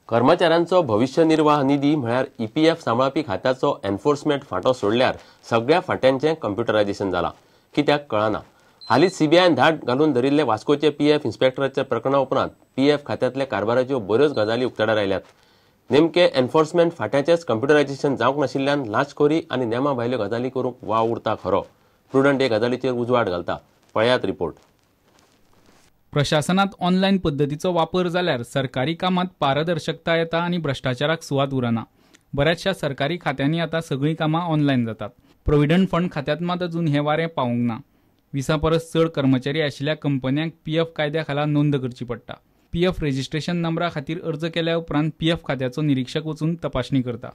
कर्मचाऱ्यांचो भविष्य निर्वाह निधी म्हळ्यार ईपीएफ सांबाळपी खात्याचो एन्फोर्समेंट फांटो सोडल्यार सगळ्या फांट्यांचें कंप्युटरायझेशन जालां, कित्याक कळना. हालींच सीबीआयन धाड घालून धरिल्ले वास्कोचे पीएफ इन्स्पेक्टराच्या प्रकरणा उपरांत पीएफ खात्यांतल्या कारभाराच्यो बऱ्योच गजाली उक्ताडार आयल्यात. नेमके एन्फोर्समेंट फांट्याचेंच कंप्युटरायझेशन जावंक नाशिल्ल्यान लाचखोरी आनी नेमा भायल्यो गजाली करूंक वाव उरता खरो. प्रुडंट हे गजालीचेर उजवाड घालता. पळयात रिपोर्ट. प्रशासनात ऑनलायन पद्दतीचो वापर जाल्यार सरकारी कामात पारदर्शकता येता आनी भ्रष्टाचाराक सुवात उरना. बऱ्याचशा सरकारी खात्यांनी आतां सगळीं कामां ऑनलायन जातात. प्रोव्हिडंट फंड खात्यांत मात अजून हें वारें पावूंक ना. 20 परस चड कर्मचारी आशिल्ल्या कंपन्यांक पीएफ कायद्या खाला नोंद करची पडटा. पीएफ रजिस्ट्रेशन नंबरा खातीर अर्ज केल्या उपरांत पीएफ खात्याचो निरीक्षक वचून तपासणी करता.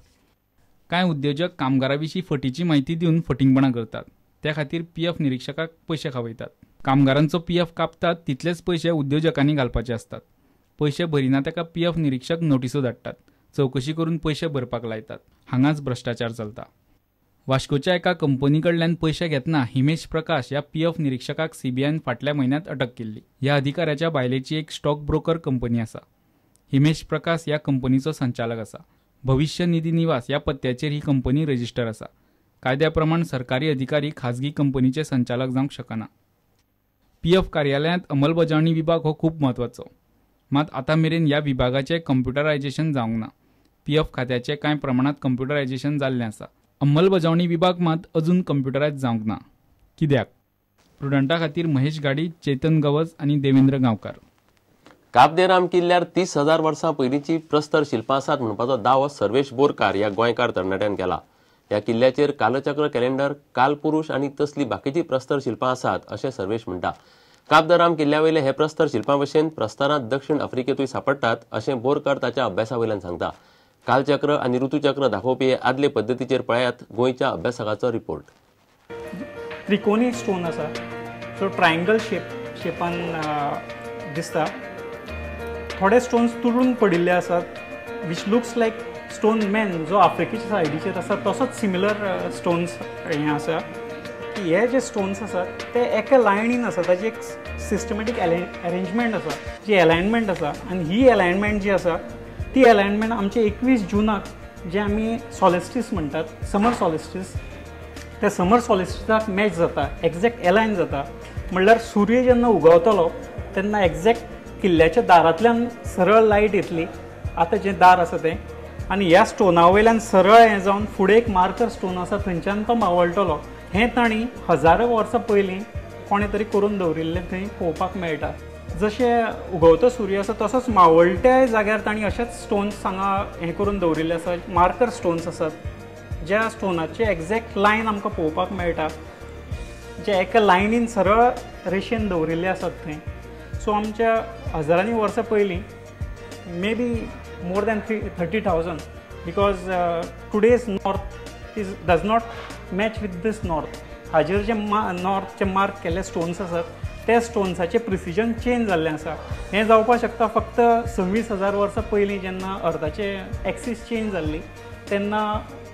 कांय उद्योजक कामगारां विशीं फटीची म्हायती दिवन फटींगपणां करतात. त्या खातीर पीएफ निरीक्षकाक पयशे खावयतात. कामगारांचो पीएफ कापतात तितलेच पयशे उद्योजकांनी घालपाचे आसतात. पयशे भरिना ताका पीएफ निरीक्षक नोटिसो धाडटात, चवकशी करून पयशे भरपाक लायतात. हांगाच भ्रष्टाचार चलता. वास्कोच्या एका कंपनी कडल्यान पयशे घेतना हिमेश प्रकाश ह्या पीएफ निरीक्षकाक सीबीआयन फाटल्या म्हयन्यांत अटक केल्ली. ह्या अधिकाऱ्याच्या बायलेची एक स्टॉक ब्रोकर कंपनी आसा. हिमेश प्रकाश ह्या कंपनीचो संचालक आसा. भविष्य निधी निवास ह्या पत्त्याचेर ही कंपनी रजिस्टर आसा. कायद्या प्रमाण सरकारी अधिकारी खाजगी कंपनीचे संचालक जावंक शकना. पीएफ कार्यालयांत अंमलबजावणी विभाग हो खूब म्हत्वाचो, मात आतां मेरेन ह्या विभागाचें कंप्युटरायझेशन जावंक ना. पीएफ खात्याचें कांय प्रमाणांत कंप्युटरायझेशन जाल्लें आसा. अंमलबजावणी विभाग मात अजून कंप्युटरायज जावंक ना. कित्याक? प्रुडंटा खातीर महेश गाडी, चेतन गवज आनी देवेंद्र गांवकार. काब दे राम किल्ल्यार 30,000 वर्सां पयलींची प्रस्तर शिल्पां आसात म्हणपाचो दावो सर्वेश बोरकार ह्या गोंयकार तरणाट्यान केला. ह्या किल्ल्याचेर कालचक्र कॅलेंडर, कालपुरुष आनी तसली बाकीची प्रस्तर शिल्पां आसात अशें सर्वेश म्हणटा. काब दे राम किल्ल्या वयले हे प्रस्तर शिल्पां भशेन प्रस्तरां दक्षिण आफ्रिकेंतूय सांपडटात अशें बोरकार ताच्या अभ्यासा वयल्यान सांगता. कालचक्र आनी ऋतुचक्र दाखोवपी हे आदले पद्दतीचेर पळयात गोंयच्या अभ्यासकाचो रिपोर्ट. त्रिकोणी स्टोन आसा, सो ट्रायंगल शेपान दिसता. थोडे स्टोन्स तुडून पडिल्ले आसात, which looks like stone man जो आफ्रिकेच्या सायडीचेर आसा तसोच सिमिलर स्टोन्स हे आसा. की हे जे स्टोन्स आसात ते एका लायनीन आसा, ताची एक सिस्टमॅटीक अरेंजमेंट आसा, जी एलायनमेंट आसा. आनी ही एलायनमेंट जी आसा ती एलायनमेंट आमचे 21 जूनाक जे आमी सॉलिस्टीस म्हणटात, समर सॉलिस्टीस, त्या समर सॉलिस्टिसाक मॅच जाता, एग्जॅक्ट एलायन जाता. म्हणल्यार सूर्य जेन्ना उगवतलो तेन्ना एग्जॅक्ट किल्ल्याच्या दारांतल्यान सरळ लायट येतली, आतां जें दार आसा तें, आनी ह्या स्टोना वयल्यान सरळ हें जावन फुडें एक मार्कर स्टोन आसा थंयच्यान तो मावळटलो. हें तांणी हजारो वर्सां पयलीं कोणें तरी करून दवरिल्लें थंय पळोवपाक मेळटा. जशें उगवतो सूर्य आसा तसोच मावळट्याय जाग्यार तांणी अशेंच स्टोन्स हांगा हें करून दवरिल्ले आसा, मार्कर स्टोन्स आसात ज्या स्टोनाचे एग्जॅक्ट लायन आमकां पळोवपाक मेळटा, जे एका लायनीन सरळ रेशेन दवरिल्ले आसात थंय. सो आमच्या हजारांनी वर्सां पयलीं, may be more than 30,000, because today's north is does not match with this north. हाजेर जे नॉर्थचे मार्क केल्ले स्टोन्स आसात ते स्टोन्साचें प्रिसिजन चेंज जाल्लें आसा. हें जावपाक शकता फक्त 26,000 वर्सां पयलीं जेन्ना अर्थाचे एक्सीस चेंज जाल्ली तेन्ना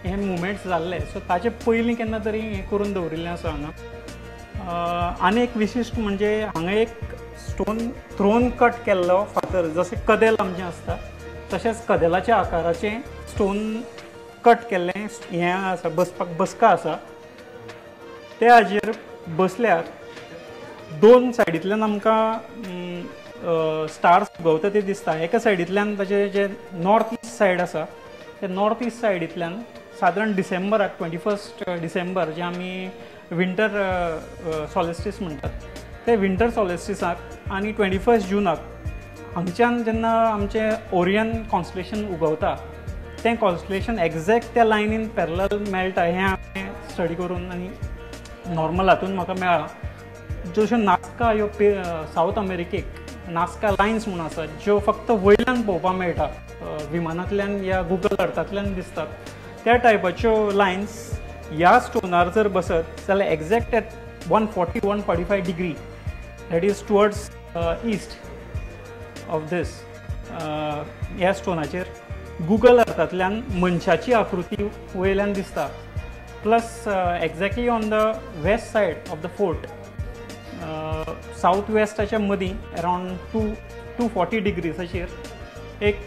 हे मुवमेंट्स जाल्ले. सो ताचे पयलीं केन्ना तरी हें करून दवरिल्लें आसा हांगा. आनी एक विशिश्ट म्हणजे हांगा एक स्टोन थ्रोन कट केल्लो फातर, जशें कदेल आमचें आसता तशेंच कदेलाच्या आकाराचें स्टोन कट केल्लें हें आसा, बसपाक बसका आसा. त्या हाजेर बसल्यार दोन सायडींतल्यान आमकां स्टार्स उगवता ते दिसता. एका सायडींतल्यान ताचे जे नॉर्थ ईस्ट सायड आसा ते नॉर्थ ईस्ट सायडींतल्यान सादारण डिसेंबराक 21 डिसेंबर जे आमी विंटर सॉलिस्टीस म्हणटात ते विंटर सॉलिस्टिसाक आनी 21 जूनाक हांगच्यान जेन्ना आमचें ओरियन कॉन्स्टलेशन उगवता तें कॉन्स्टलेशन एग्जॅक्ट त्या लायनीन पॅरलल मेळटा. हें हांवें स्टडी करून आनी नॉर्मल हातून म्हाका मेळ्ळां. जश्यो नास्का ह्यो सावथ अमेरिकेक नास्का लायन्स म्हूण आसात ज्यो फक्त वयल्यान पळोवपाक मेळटा, विमानांतल्यान या गुगल अर्थांतल्यान दिसतात, त्या टायपाच्यो लायन्स ह्या स्टोनार जर बसत जाल्यार exact at 140-145 degree, that is towards east of this, ह्या स्टोनाचेर गुगल अर्थांतल्यान मनशाची आकृती वयल्यान दिसता. Plus exactly on the west side of the fort, south वेस्टाच्या मदीं अरावंड 240 डिग्रीजाचेर एक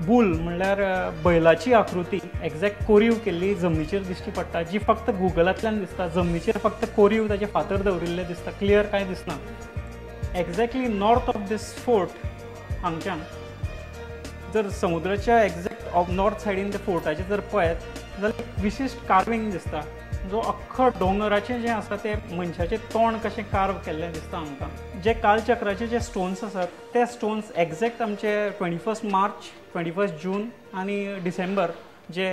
बूल म्हणल्यार बैलाची आकृती एग्जॅक्ट कोरीव केल्ली जमनीचेर दिश्टी पडटा, जी फक्त गुगलांतल्यान दिसता. जमनीचेर फक्त कोरीव ताचे फातर दवरिल्ले दिसता, क्लियर कांय दिसना. Exactly north of this fort हांगच्यान जर समुद्राच्या एग्जॅक्ट नॉर्थ सायडीन त्या फोर्टाचेर जर पळयत जाल्यार एक विशिश्ट कार्विंग दिसता, जो अख्खो दोंगराचें जें आसा तें मनशाचें तोंड कशें कार्व केल्लें दिसता आमकां. जे कालचक्राचे जे स्टोन्स आसात ते स्टोन्स एग्जॅक्ट आमचे 21 मार्च, 21 जून आनी डिसेंबर जे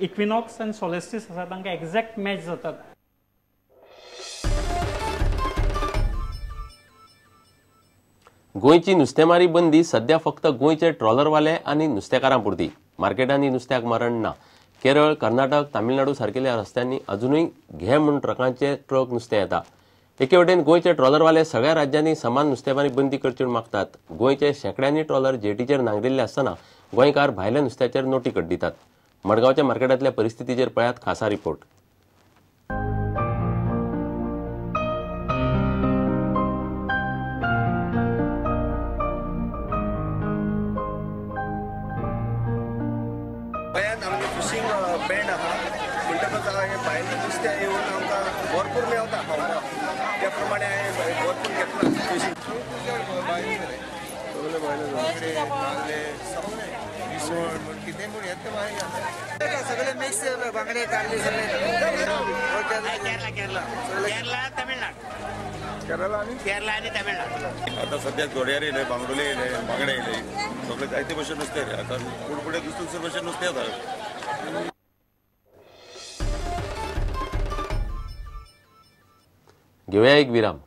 इक्विनॉक्स आनी सोलेस्टीस आसा तांकां एग्जॅक्ट मॅच जातात. गोंयची नुस्तेमारी बंदी सध्या फक्त गोंयचे ट्रॉलरवाले आनी नुस्तेकारां पुरती. मार्केटांनी नुस्त्याक मरण ना. केरळ, कर्नाटक, तामिळनाडू सारकेल्या रस्त्यांनी अजुनूय घे म्हूण ट्रकांचे ट्रक नुस्तें येता. एके वटेन गोंयचे ट्रॉलरवाले सगळ्या राज्यांनी समान नुस्तेमारी बंदी करची म्हूण मागतात. गोंयचे शेंकड्यांनी ट्रॉलर जेटीचेर नांगरिल्ले आसतना गोंयकार भायल्या नुस्त्याचेर नोटी कड्डितात. मडगांवच्या मार्केटांतल्या परिस्थितीचेर पळयात खासा रिपोर्ट. बँड आहा म्हणटकच भायलें नुस्तें येवन आमकां भरपूर मेवता खावपाक, त्या प्रमाणे हांवें भरपूर घेतला फिशींग. सगळे भायले बांगडे सगळे विसवण कितें म्हूण येता भायर सगळे मिक्स बांगडे ताल्ले सगळे. केरला केरला केरला तमिळनाड, केरला आनी केरला आनी तमिळनाड. आता सध्या जोड्यार येयले, बांगडुले येयले, बांगडे येयले, सगळे जायते भशेन नुस्तें रे. आतां फुडें दुसरे दुसरे भशेन नुस्तें येता. घेवया एक विराम.